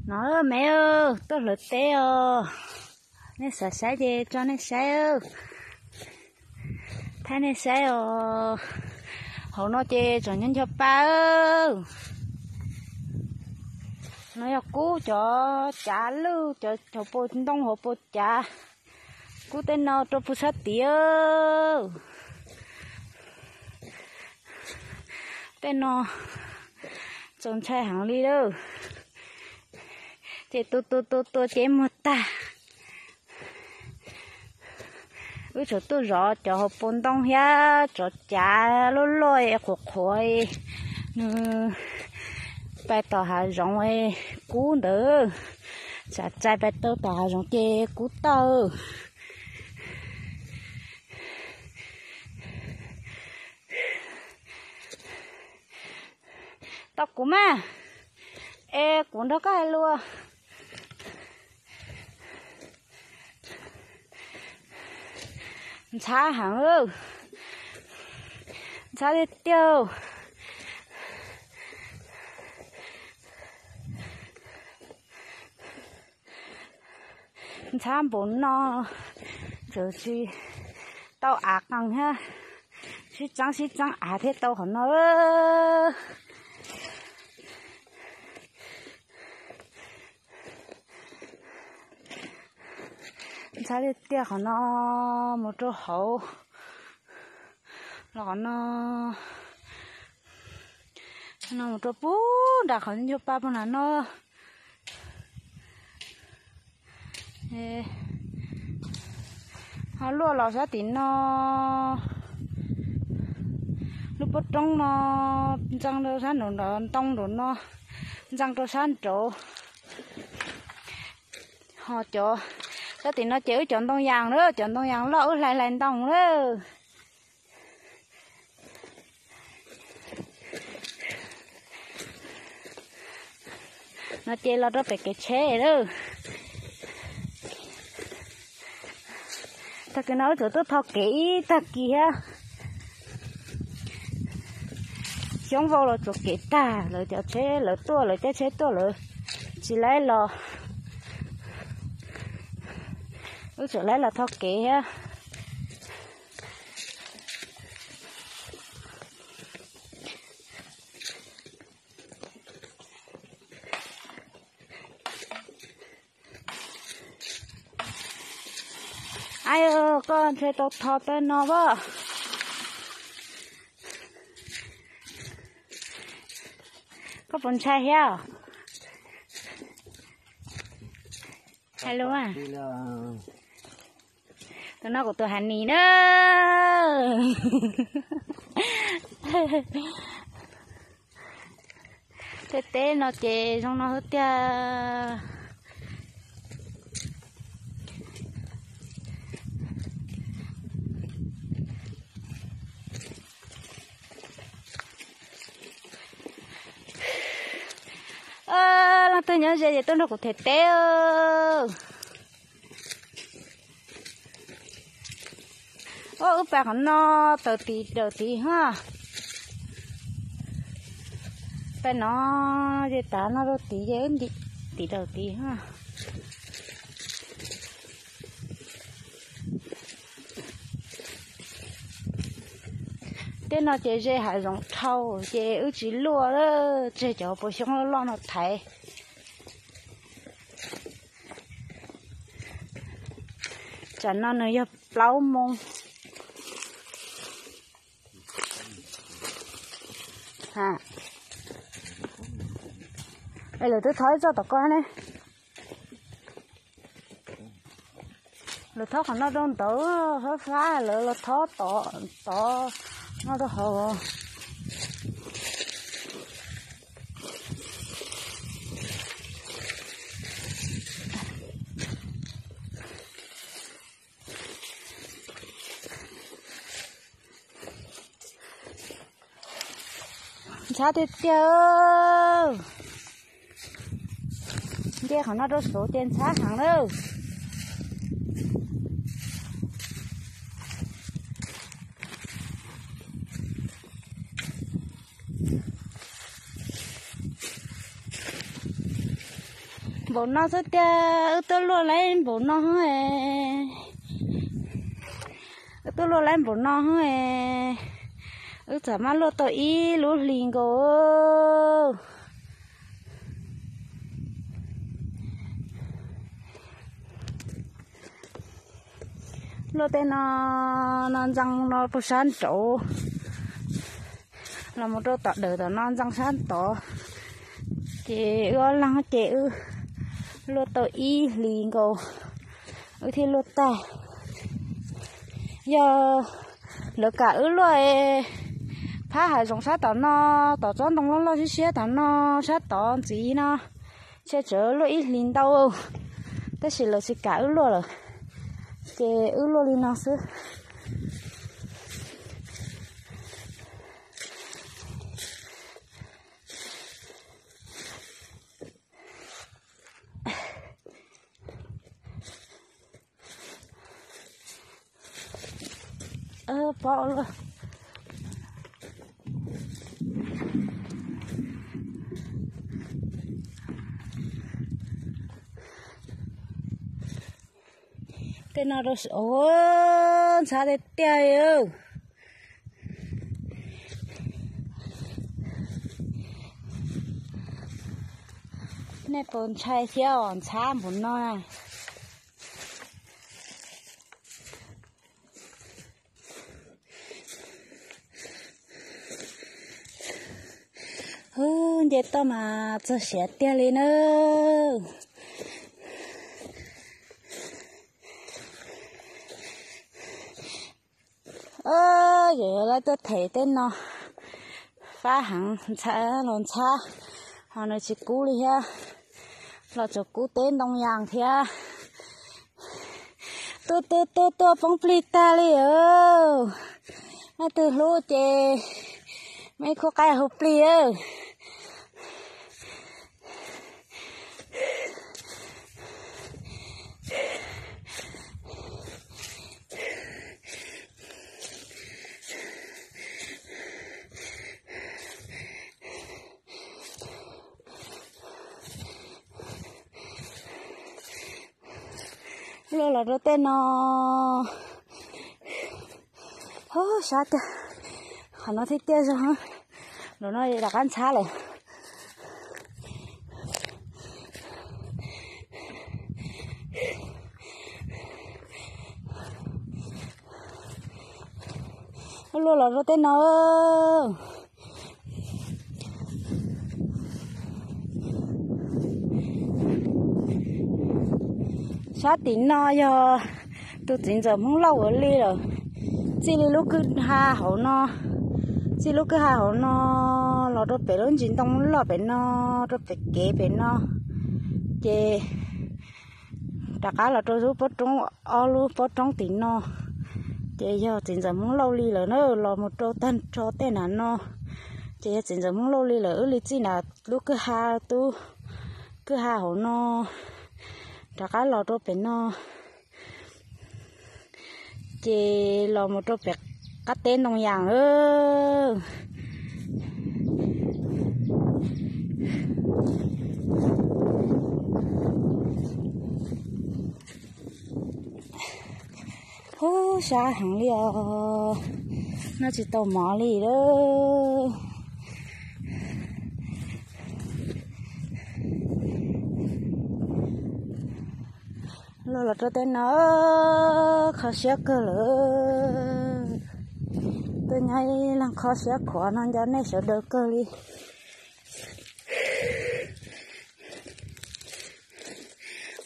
No me, tuaj hlawv teb os. Nej xav saib ces tso nej saib, thaij nej saib os. Hauv no ces tseem nyob ncho pa. No yog kub cov cav lwj, cov hauv paus ntoo hauv paus cav. Kub tej no rau puag sab tid. Tej no txaus ntshai heev li lawm. Ces tua tua tua tua ces muag tag. Wb tseem tuaj zov cov hauv paus ntoo thiab cov cav loj loj qhuav qhuav, nws pais tom hav zoov kub ntawd. Tsam txais pais tau tom hav zoov ces kub tawg. Tau kuv mas, es kuv nrog koj hais lus. Ntxhab heev, ntxhab tiag tiag. Ntxhab npaum no, txawm tsis tau av qees thiab, sib txeeb sib txeeb av thiab tau qhov no. Ntxhab tiag tiag qhov no, mus rau hauv los qhov no, no mus rau puag nram qhov ncauj pab puag nram no. Ho luaj los sab tim no, lub pob roob no ntxeev rau sab nraud, ntoo nraum no ntxeev rau sab nraud. Ho cov sab tim no ces wb cov ntoo yas na, cov ntoo yas loj wb hlais hlais ntoo na. No ces los rau pem kev tsheb lawm. Tag kis no wb txawm tuaj tho kev ib tag kis thiab. Xyoob vau los txuas kev tag, lawv cov tsheb lawv tuaj, lawv caij tsheb tuaj lawv tsis laib los, wb txawm laib los tho kev thiab. Aib, koj ntshe tau tho tej no pab. Koj puas ntshai thiab? Hais lus. Tus no kuv tus Hav Nis na. Tej teb no ces zoo no xwb tiag. Leej twg nyob ze ces tuaj nrog kuv them teb. Wb pais qhov no, taws tim dawm tid hab. Pais no ces tav no rau tid ces wb ntim tim dawm tid hab. Tej no ces ze hav zoov dhau ces wb tsis luaj, tseg cov puas xyoob loj loj no thaiv. Tsam no nws yog plaub moo. Lawv twb thov ib txoj tom ko ne. Lawv thov qhov no rau ntawd, fab fab lawv los thov tod, tod no rau hauv. Ntxhab tiag tiag. Nce qhov no rau saud ces ntxhab heev lawm. Npaum no xwb tiag, wb tuaj luaj laib npaum no, wb tuaj luaj laib npaum no, wb txawm maj luaj tau ib lub hlis nkaus. Luaj tej no, no ntxees no puag sab nraud los mus rau tom dawm tom no ntxees sab tod. Ces wb ob leeg ces wb luaj tau ib hlis nkaus wb thiaj luaj tag. Yog lawv kam wb luaj phab hav zoov sab tom no, tom tsob ntoo loj loj siab siab tom no, sab tod ntxiv no, ntshe tseem luaj ib hlis ntau, tab sis lawv tsis kam wb luaj lawm, ces wb luaj li no xwb. Pob, tej no rau, ntxhab tiag tiag li. Nej puas ntshai thiab os, ntxhab npaum no na. Ub, nce toj mas txog siav tiag li na. Yuav laib tuaj them tej no, fab heev, ntxhab los ntxhab, ho nws tsis kub li thiab, los tsuas kub teb ntoo yas thiab. Tuaj tuaj tuaj tuaj poob plig tag li os. Leej twg hlub ces muab ib khub qaib hu plig. Luaj los rau tej no. Ub, sab tiag, qhov no thiaj tiaj zog. Ntawm no rov qab ntxhab lawm. Luaj los rau tej no. Sab tim no yog tus txiv ntxawm Hmoob Lauj ua li lawm. Txij li lub kwj ha hauv no, txij lub kwj ha hauv no los rau pem lub ntsis ntoo loj pem no, rau pem kev pem no, ces rov qab los rau lub pob roob, ob lub pob roob tim no, ces yog txiv ntxawm Hmoob Lauj li lawm na, los mus rau tag nrho tej nram no, ces yog txiv ntxawm Hmoob Lauj li lawm. Wb li txij nram lub kwj ha, tub kwj ha hauv no rov qab los rau pem no, ces los mus rau pem qab teb ntoo yas lawm. Ub, sab heev li os, noj tsis tau mov li lawm. Luaj los rau tej no, kho siab kawg lawm. Tuaj nyob ib leeg kho siab khuav no nco nej sawv daws kawg li.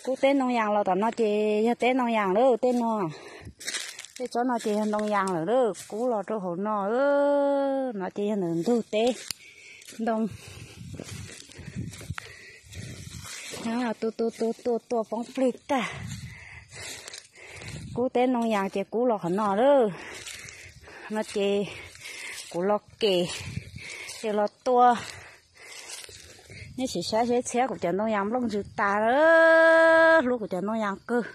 Kub teb ntoo yas los tom no ces yog teb ntoo yas lawm tej no. Tej tsob no ces yog ntoo yas lawm, kub los rau hauv no. No ces yog ntawm ntug teb ntoo. Tu tu tu tua tua poob plig tag. Kub teb ntoo yas ces kub los qhov no lawm. No ces kuv los kem, ces los tua. Nej sim saib seb txhiab kuv cov ntoo yas nplooj ntsws tas lawm, hlub kuv cov ntoo yas kawg.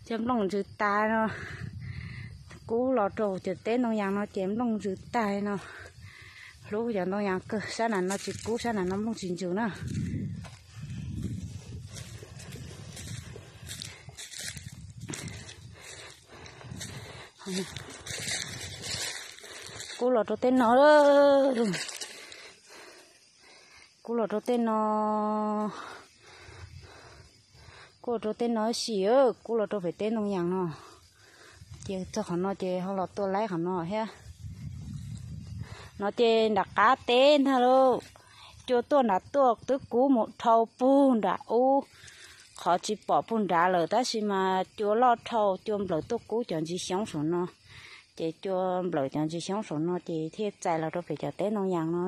Cov nplooj ntsws tas no, kub los rau cov teb ntoo yas no ces nplooj ntsws tas no. Hlub kuv cov ntoo yas kawg, sab nram no tsis kub, sab nram no nplooj tsis ntsws na. Kub los rau tej no, kub los rau tej no, kub los rau tej no ib si, kub los rau pem teb ntoo yas no. Ces txog qhov no ces ho los tua laib qhov no thiab. No ces nram qab teb ntag lauj. Cua tuaj nram tuaj twb kub mus dhau puag nram ub, qhov tsis pom puag nrad lawm, tab sis mas cua loj dhau, cua nplawm tuaj kub cov ntsis xyoob saum no. Ces cua nplawm cov ntsis xyoob saum no ces thiaj txais los rau pem cov teb ntoo yas no.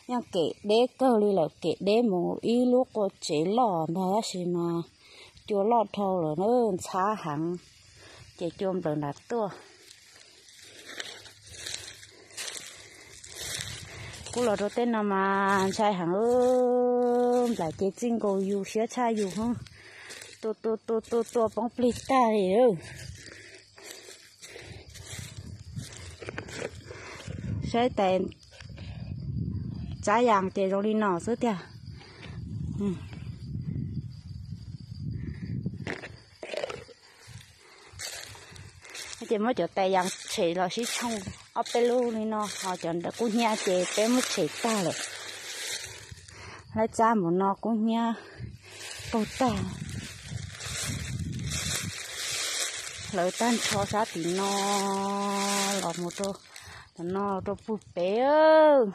Yeej kem deb kawg li lawm, kem deb mus ib lub qua tsev loj ntag, tab sis mas cua loj dhau lawm na, ntxhab heev, ces cua nplawm nram tuaj. Kub los rau tej no mas ntshai heev, nplaim ces txij nkaus yus siab tshaj yus, tua tua tua tua tua poob plig tag li. Saib tais txav yas ces zoo li no xwb tiag. Ces muab cov tais yas tshem los sib tshooj ob peb lub li no, ho cov kub hnyiab ces peb muab tshem tag lawm. Laib txab npaum no kub hnyiab paug tag. Hlawv tag nrho sab tim no los mus rau, no rau puag pem.